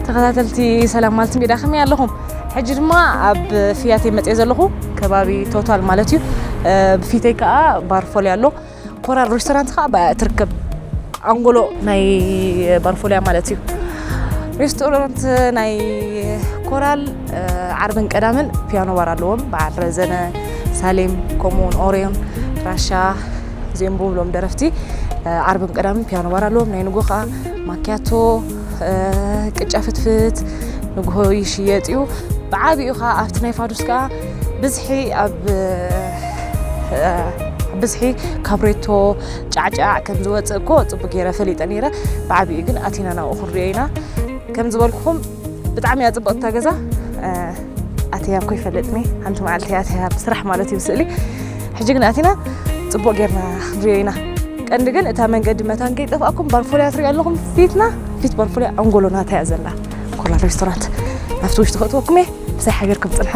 ተኸታተልቲ ሰላም ማልቲ ሜዳ ከመይ ኣለኹም? ሕጂ ድማ ኣብ ፊያት እየ መፅየ ዘለኹ፣ ከባቢ ቶታል ማለት እዩ። እ፣ ብፊተይ ከዓ ባርፎሊ ኣሎ። ኮራል ሬስቶራንት ከዓ ብኣ ትርከብ፣ ኣንጎሎ ናይ ባርፎሊያ ማለት እዩ። ሬስቶራንት ናይ ኮራል፣ እ፣ ዓርብን ቀዳምን ፒያኖ ባር ኣለዎም። በዓል ረዘነ፣ ሳሌም፣ ከምኡውን ኦሬዮን፣ ራሻ፣ እዚኦም ብምሎም ደረፍቲ፣ እ፣ ዓርብን ቀዳምን ፒያኖ ባር ኣለዎም። ናይ ንጎ ከዓ ማኪያቶ፣ እ፣ ቅጫ ፍትፍት ንግሆ ይሽየጥ እዩ። ብዓቢኡ ከዓ ኣብቲ ናይ ፋዱስ ከዓ ብዝሒ ኣብ፣ እ፣ ብዝሒ ካብሬቶ፣ ጫዕጫዕ ከም ዝወፅእ እኮ ፅቡቅ ገይረ ፈሊጠ ነይረ። ብዓቢኡ ግን ኣቲና ናብኡ ክንሪኦ ኢና። ከም ዝበልኩኹም ብጣዕሚ እያ ፅብቕቲ እታ ገዛ። እ፣ ኣትያ እኮ ይፈልጥኒ፣ ሓንቲ መዓልቲ እያ ኣትያ ብስራሕ ማለት እዩ ብስእሊ። ሕጂ ግን ኣቲና ፅቡቅ ጌርና ክንሪኦ ኢና። ቀንዲ ግን እታ መንገዲ መታን ከይጠፍኣኩም ባርፎልያ ትሪኦ ኣለኹም ፊትና፣ ፊት ባርፎልያ ኣንጎሎ ናታ እያ ዘላ። ኮራል ሬስቶራንት ናብቲ ውሽጢ ከእትወኩም እየ፣ ምሳይ ሓቢርኩም ፅንሑ።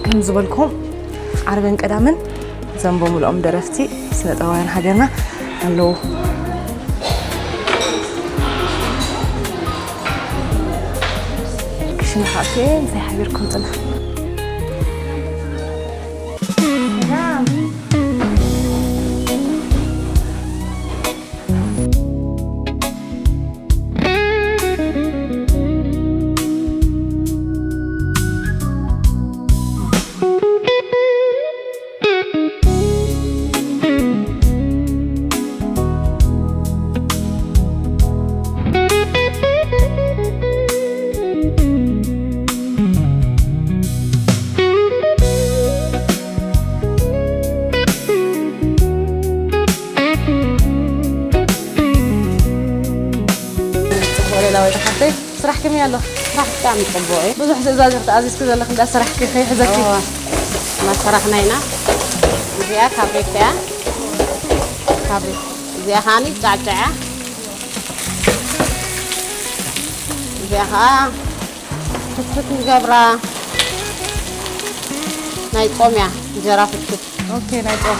ከም ዝበልኩም ዓርብን ቀዳምን እዞም ብምልኦም ደረፍቲ ስነ ጥበባውያን ሃገርና ኣለዉ። ክሽነ ካፌ ምሳይ ሓቢርኩም ፅንሑ። ጽቡቕ ሌላዊት ሓፍተይ፣ ስራሕ ከመይ ኣሎ? ስራሕ ብጣዕሚ ጽቡቕ እዩ። ብዙሕ ትእዛዝ ኢኺ ተኣዚዝኪ ዘለኺ፣ እንዳሰራሕኪ ከይሕዘኪ። እወ፣ እናሰራሕና ኢና። እዚኣ ካብሬት እያ። ካብሬት። እዚኣ ከዓኒ ጫዕጫዕ እያ። እዚኣ ኸዓ ፍትፍት ንገብራ። ናይ ጾም እያ፣ እንጀራ ፍትፍት። ኦኬ፣ ናይ ጾም።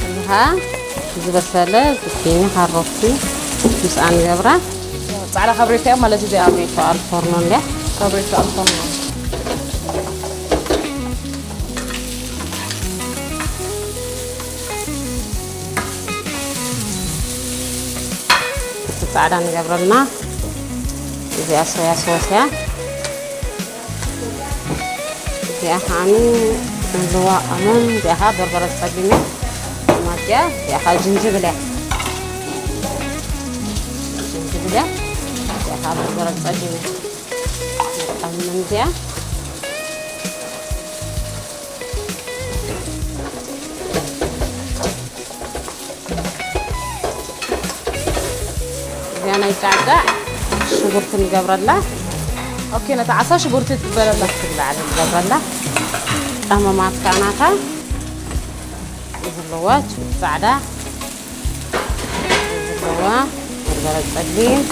እዚኻ ዝበሰለ ዝኪኒ ካሮቲ ምስኣ ንገብራ። ጻዕዳ ካብሬቶ እያ ማለት እዩ እዚኣ። ካብሬቶ ኣልፎርኖ እንድያ። ካብሬቶ ኣልፎርኖ። እቲ ጻዕዳ ንገብረልና። እዚኣ ሶያ ሶስ እያ። እዚኣ ከዓኒ ዕልዋ ቀመም፣ እዚኣ ከኣ በርበረ ጸሊም እያ። ማንኪያ፣ እዚኣ ከኣ ጅንጅብል እያ። ጅንጅብል እያ። እዚኣ ከኣ በርበረ ጸሊም እያ። ቀመም እዚኣ። እዚኣ ናይ ጻዕዳ ሽጉርቲ ንገብረላ። ኦኬ፣ ነታ ዓሳ ሽጉርቲ ትግበረላ። ትብላዕ ንገብረላ። ቀመማት ከኣ ናታ ዘለዋ ጻዕዳ ዘለዋ በርበረ ጸሊም።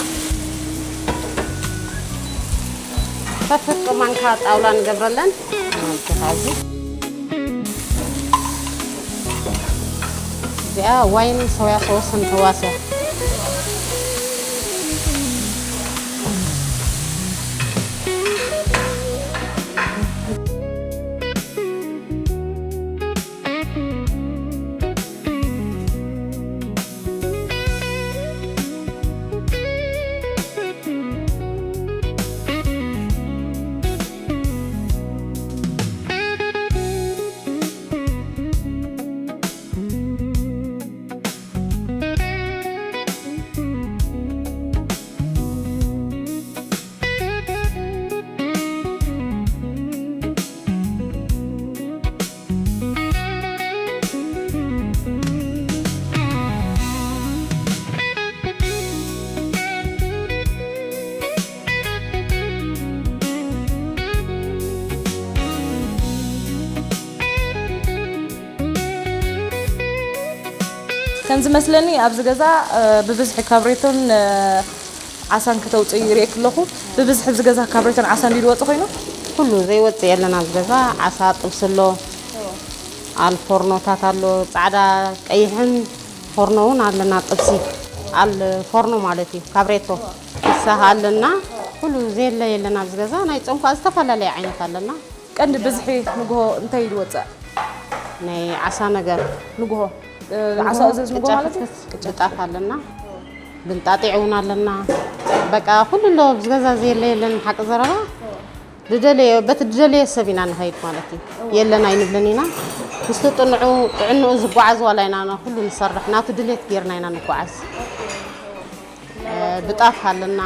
ፈትፈት ማንካ ጣውላ ንገብረለን። ናብቲ ካብዚ እዚኣ ዋይን ሶያ ሶስን ተዋስያ። ከም ዝመስለኒ ኣብዚ ገዛ፣ እ፣ ብብዝሒ ካብሬቶን፣ እ፣ ዓሳን ክተውፅእ ይርእየክ ኣለኹ። ብብዝሒ ኣብዚ ገዛ ካብሬቶን ዓሳን ድዩ ዝወፅእ ኮይኑ? ኩሉ ዘይወፅእ የለን ኣብዚ ገዛ። ዓሳ፣ ጥብሲ ኣሎ፣ ኣል ፎርኖታት ኣሎ፣ ፃዕዳ ቀይሕን ፎርኖ እውን ኣለና። ጥብሲ ኣል ፎርኖ ማለት እዩ። ካብሬቶ ንሳኻ ኣለና። ኩሉ ዘየለ የለን ኣብዚ ገዛ። ናይ ጾም ከዓ ዝተፈላለየ ዓይነት ኣለና። ቀንዲ ብዝሒ ንግሆ እንታይ እዩ ዝወፅእ? ናይ ዓሳ ነገር። ንግሆ፣ እ፣ ንግሆ ዓሳ እዘዝ ንግሆ ቅጫ ማለት እዩ? ፍትፍት፣ ቅጫ ብጣፍ ኣለና። ብንጣጢዕ እውን ኣለና። በቃ ኩሉ ኣሎ ኣብዚ ገዛ ዘየለ የለን። ሓቂ ዘረባ ድደለዮ፣ በቲ ድደለዮ ሰብ ኢና ንኸይድ ማለት እዩ። የለን ኣይንብልን ኢና። ምስቲ ጥንዑ፣ ጥዕንኡ ዝጓዓዝ ዋላ ኢና ኩሉ ንሰርሕ። ናቱ ድሌት ጌርና ኢና ንጓዓዝ። እ፣ ብጣፍ ኣለና።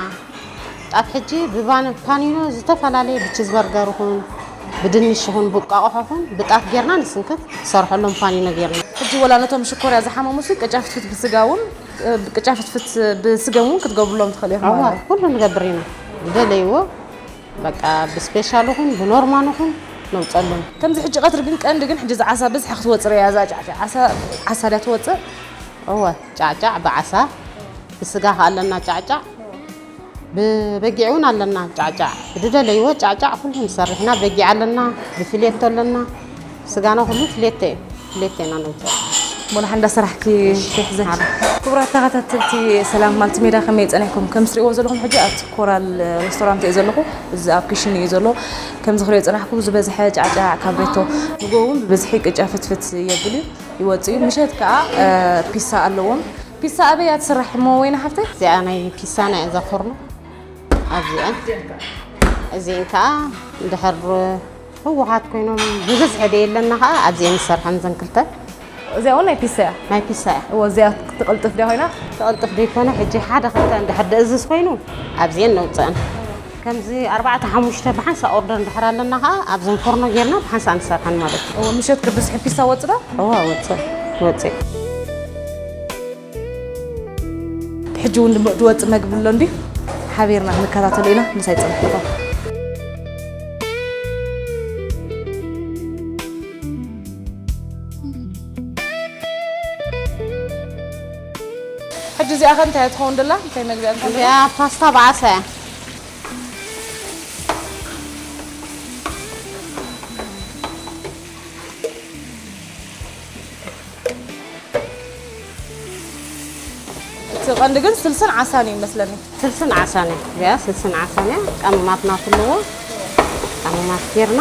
ጣፍ ሕጂ ብባን-፣ ፓኒኖ ዝተፈላለየ ብቺዝበርገር ይኹን፣ ብድንሽ ይኹን፣ ብቋቑሖ ይኹን፣ ብጣፍ ጌርና ንስንክት ንሰርሐሎም ፓኒኖ ጌርና። ሕጂ ወላ ነቶም ሽኮርያ ዝሓመሙሲ ቅጫ ፍትፍት ብስጋ እውን፣ እ፣ ቅጫ ፍትፍት ብስገም እውን ክትገብሩሎም ትኽእሉ ኢኹም እዋ፣ ማለት እዩ። ኩሉ ንገብር ኢና። ዝደለይዎ በቃ ብስፔሻል ይኹን ብኖርማል ይኹን ነውፀሎም። ከምዚ ሕጂ ቀትሪ ግን ቀንዲ ግን ሕጂ እዛ ዓሳ ብዝሒ ክትወፅእ እያ፣ እዛ ጫዕጫዕ ዓሳ፣ ዓሳ ድያ ትወፅእ? እወ፣ ጫዕጫዕ ብዓሳ፣ ብስጋ ከ ኣለና ጫዕጫዕ፣ ብበጊዕ እውን ኣለና ጫዕጫዕ። ብድደለይዎ ጫዕጫዕ ኩሉ ንሰርሕ ኢና። በጊዕ ኣለና፣ ብፍሌቶ ኣለና። ስጋና ኩሉ ፍሌቶ እዩ፣ ፍሌቶ ኢና ነውፅእ። ሞላ ሓንዳ ስራሕኪ እሺ፣ ይሕዘ። ሓራ። ክቡራት ተኸታተልቲ ሰላም ማልቲ ሜዳ ከመይ ጸኒሕኩም? ከም ትሪእዎ ዘለኹም ሕጂ ኣብቲ ኮራል ሬስቶራንት እየ ዘለኹ። እዚ ኣብ ክሽን እዩ ዘሎ። ከምዚ ክሪኦ ጸናሕኩ ዝበዝሐ ጫዕጫዕ ካብ ሬቶ ንጎ እውን ብብዝሒ ቅጫ ፍትፍት የብል እዩ፣ ይወጽእ እዩ። ምሸት ከኣ፣ እ፣ ፒሳ ኣለዎም። ፒሳ ኣበይ እያ ትስራሕ እሞ ወይኒ ሓፍተይ? እዚኣ ናይ ፒሳ ናይ እዛ ፎርኖ ኣብዚኣን። እዚአን ከኣ እንድሕር ህወሓት ኮይኖም ብብዝሒ ደየለና ከኣ ኣብዚአን ንሰርሐን ዘን ክልተ። እዚኣ እውን ናይ ፒሳ እያ? ናይ ፒሳ እያ። እዎ፣ እዚኣ ትቕልጥፍ ድያ ኮይና? ትቕልጥፍ ደይኮነ፣ ሕጂ ሓደ ክልተ እንድሕር ደእዝዝ ኮይኑ ኣብዚአን ነውፅአን። ከምዚ ኣርባዕተ ሓሙሽተ ብሓንሳእ ኦርደር እንድሕር ኣለና ከኣ ኣብዘን ፎርኖ ጌርና ብሓንሳእ ንሰርሐን ማለት እዩ። እዎ፣ ምሸት ከ ብዝሒ ፒሳ ወፅእ ዶ? እዎ፣ ወፅእ፣ ወፅእ። ሕጂ እውን ድም-፣ ድወጽእ መግቢ ኣሎ እንድዩ፣ ሓቢርና ክንከታተሎ ኢና፣ ምሳይ ጽንሑ። ሕጂ እዚኣ ከ እንታይ እያ ትኸውን ደላ? እንታይ መግቢ እያ ትኸውን ደላ? እዚኣ ፓስታ ብዓሳ እያ። እቲ ቀንዲ ግን ስልስን ዓሳን እዩ መስለኒ። ስልስን ዓሳን እዩ። እዚኣ ስልስን ዓሳን እያ። ቀመማትና ኩልዎ ቀመማት ጌርና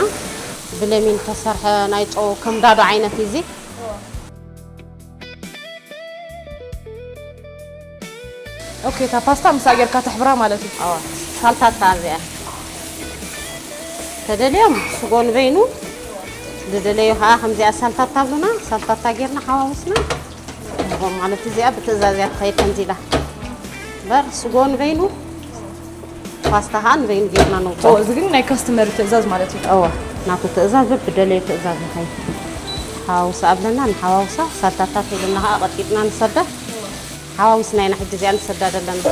ብለሚን ተሰርሐ ናይ ጨው ከም ዳዶ ዓይነት እዩ እዚ። ኦኬ፣ እታ ፓስታ ምስኣ ጌርካ ተሕብራ ማለት እዩ። ኣዋ፣ ሳልታታ እዚኣ። ተደልዮም ስጎ ንበይኑ፣ ዝደለዩ ከዓ ከምዚኣ ሳልታታ ብሉና፣ ሳልታታ ጌርና ሓዋውስና ንህቦም ማለት እዩ። እዚኣ ብትእዛዝ እያ ትኸይድ ከምዚ ኢላ። እምበር ስጎ ንበይኑ፣ ፓስታ ከዓ ንበይኑ ጌርና ነውፅኦ። ኦ፣ እዚ ግን ናይ ካስተመር ትእዛዝ ማለት እዩ። እወ፣ ናቱ ትእዛዝ በብደለዩ ትእዛዝ ንኸይድ። ሓዋውሳ ኣብለና ንሓዋውሳ፣ ሳልታታ ተይልና ከዓ ቀጥቂጥና ንሰዳ። ሓዋዊስና ኢና ሕጂ እዚኣ ንሰዳ ዘለና።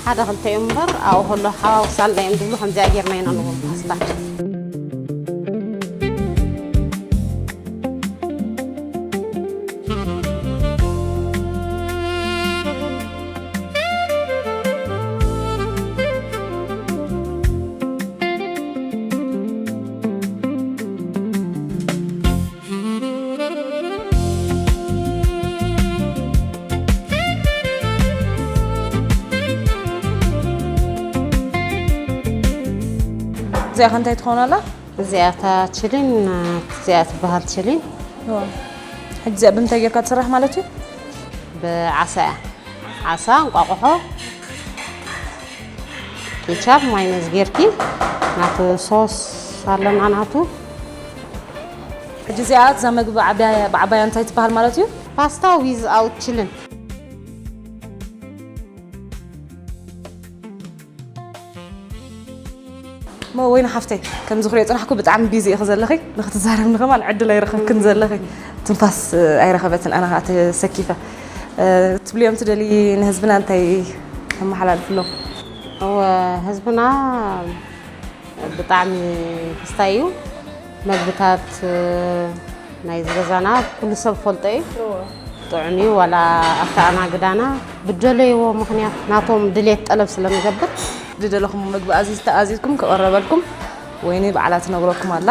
ሓደ ክልተ እዮም እምበር፣ ኣብኡ ከሎ ሓዋውሳልና እዮም ዝብሉ፣ ከምዚኣ ጌርና ኢና ንብሎም ፓስታ። እዚኣ ከ እንታይ ትኸውን ኣላ? እዚኣ እታ ችሊን፣ እዚኣ ትበሃል ችሊን። እዋ። ሕጂ እዚኣ ብምንታይ ጌርካ ትስራሕ ማለት እዩ? ብዓሳ እያ። ዓሳ፣ እንቋቑሖ፣ ኬቻፕ፣ ማይነዝ ጌርኪ ናቱ ሶስ ኣለና ናቱ። ሕጂ እዚኣ እዛ መግቢ ዓባያ፣ ብዓባያ እንታይ ትበሃል ማለት እዩ? ፓስታ ዊዝ ኣውት ችልን። እሞ ወይኒ ሓፍተይ፣ ከምዚ ክሪኦ ጽናሕኩ ብጣዕሚ ቢዚ ኢኺ ዘለኺ፣ ንኽትዛረብኒ ከማን ዕድል ኣይረኸብክን ዘለኺ። ትንፋስ ኣይረኸበትን፣ ኣነ ኸኣ ተሰኪፈ። እ፣ ትብልዮም ትደልዪ ንህዝብና እንታይ ተመሓላልፍሎም? እወ፣ ህዝብና ብጣዕሚ ክስታይ እዩ። መግብታት ናይዚ ገዛና ኩሉ ሰብ ፈልጦ እዩ። ጥዑም እዩ። ዋላ ኣተኣናግዳና ብደለይዎ ምኽንያት ናቶም ድሌት ጠለብ ስለ ንገብር፣ ዝደለኹም ምግቢ ኣዚዝ ተኣዚዝኩም ክቐረበልኩም ወይኒ ባዕላ ትነግረኩም ኣላ።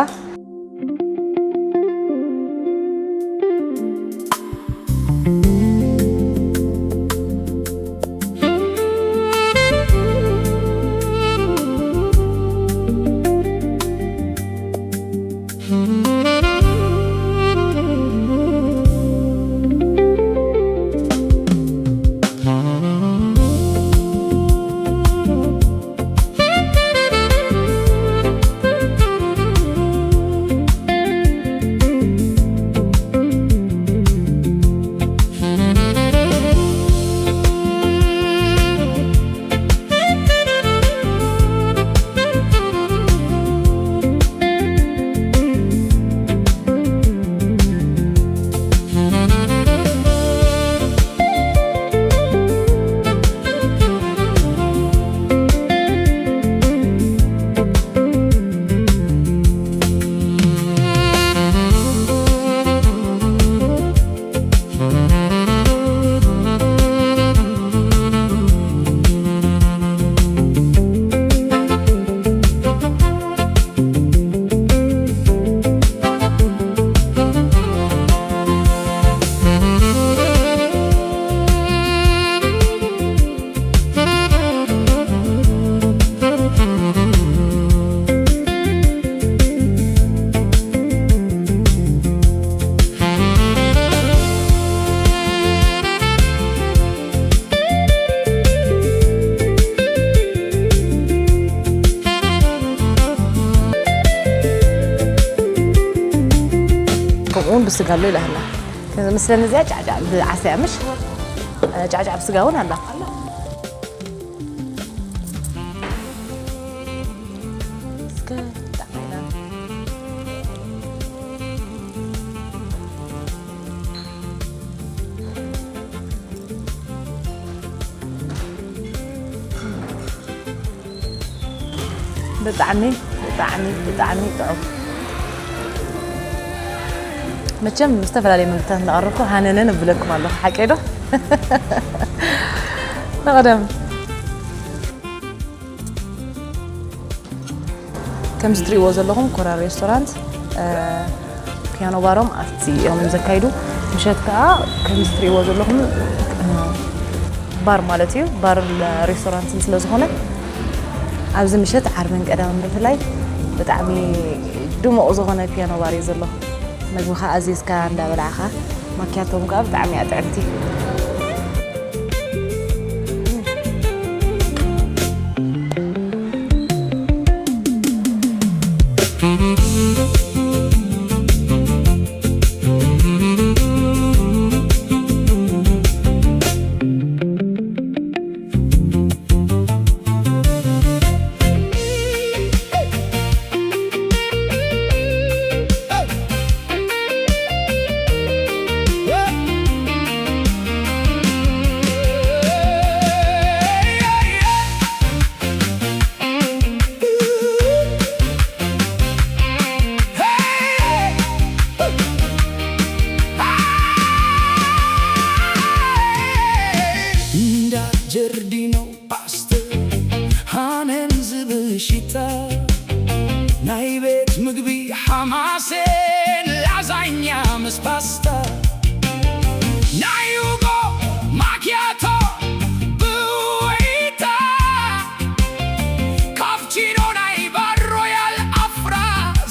ከምኡውን ብስጋ ኣሎ ኢላህና። ምስለን እዚኣ ጫዕጫዕ ብዓስያ ምሽ? ጫዕጫዕ ብስጋ እውን ኣላ። እስከ ጣዕና። ብጣዕሚ፣ ብጣዕሚ፣ ብጣዕሚ ጥዑም። መቸም ዝተፈላለየ ምግብታት እናቐረብኩ ሃነነ ነብለኩም ኣለኹ፣ ሓቀይ ዶ? ንቐደም። ከምዚ ትሪእዎ ዘለኹም ኮራር ሬስቶራንት፣ እ፣ ፒያኖ ባሮም ኣብቲ እዮም ዘካይዱ። ምሸት ከኣ ከምዚ ትሪእዎ ዘለኹም፣ እ፣ ባር ማለት እዩ። ባር ሬስቶራንትን ስለ ዝኾነ ኣብዚ ምሸት ዓርብን ቀዳምን ብፍላይ ብጣዕሚ ድሙቕ ዝኾነ ፒያኖ ባር እዩ ዘሎ። መግብኻ ኣዚዝካ እንዳበላዕኻ፣ ማኪያቶም ከኣ ብጣዕሚ እያ ጥዕምቲ። እንዳ ጀርዲኖ ፓስተ ሃነን ዝብል ሽታ፣ ናይ ቤት ምግቢ ሓማሴን ላዛኛ ምስ ፓስታ፣ ናይ ዩጎ ማኪያቶ ብወይታ፣ ካፕቺኖ ናይ ባር ሮያል ኣፍራ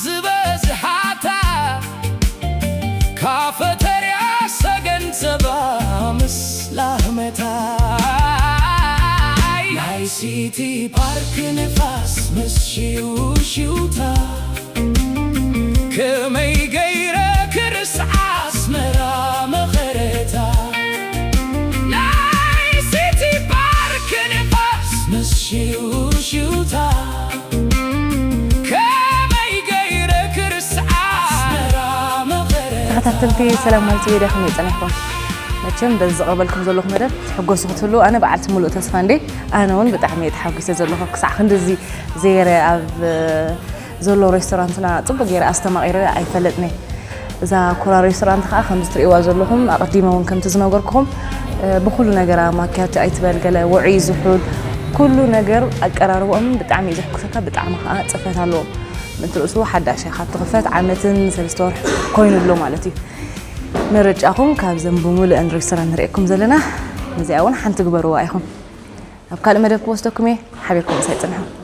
ዝበዝሃታ፣ ካፈተርያ ሰገን ጸባ ምስ ላህመታ፣ ናይ ሲቲ ፓርክ ንፋስ ምስ ሽውሽውታ፣ ከመይ ገይረ ክርስዓ ኣስመራ መኸረታ፣ ናይ ሲቲ ፓርክ ንፋስ ምስ ሽውሽውታ፣ ከመይ ገይረ ክርስዓ ኣስመራ መኸረታ። ተኸታተልቲ ሰላም ማልቲ ሜድያ ከመይ ጸኒሕኩም? መቸም በዚ ዝቐርበልኩም ዘለኹ መደብ ትሕጎሱ ክትህልዉ ኣነ በዓልቲ ሙሉእ ተስፋ እንዴ። ኣነ እውን ብጣዕሚ እየ ተሓጒሰ ዘለኹ። ክሳዕ ክንድዚ ዘይረ ኣብ ዘሎ ሬስቶራንትና ጽቡቅ ገይረ ኣስተማቂረ ኣይፈለጥኒ። እዛ ኩራ ሬስቶራንት ከዓ ከምዚ ትርእይዋ ዘለኹም ኣቐዲመ እውን ከምቲ ዝነገርኩኹም ብኩሉ ነገራ ማኪያቶ ኣይትበል ገለ ውዑይ ዝሑል ኩሉ ነገር ኣቀራርቦኦም ብጣዕሚ እዩ ዘሕጉሰካ። ብጣዕሚ ከዓ ጽፈት ኣለዎም። ምእንቲ ርእሱ ሓዳሽ እያ ካብ ትኽፈት ዓመትን ሰለስተ ወርሒ ኮይኑ ኣሎ ማለት እዩ። ምርጫኹም ካብዘን ብምሉእን ሬስቶራንት ንርእየኩም ዘለና ነዚኣ እውን ሓንቲ ግበርዋ ኢኹም። ኣብ ካልእ መደብ ክወስደኩም እየ። ሓቢርኩም ምሳይ ጽንሑ።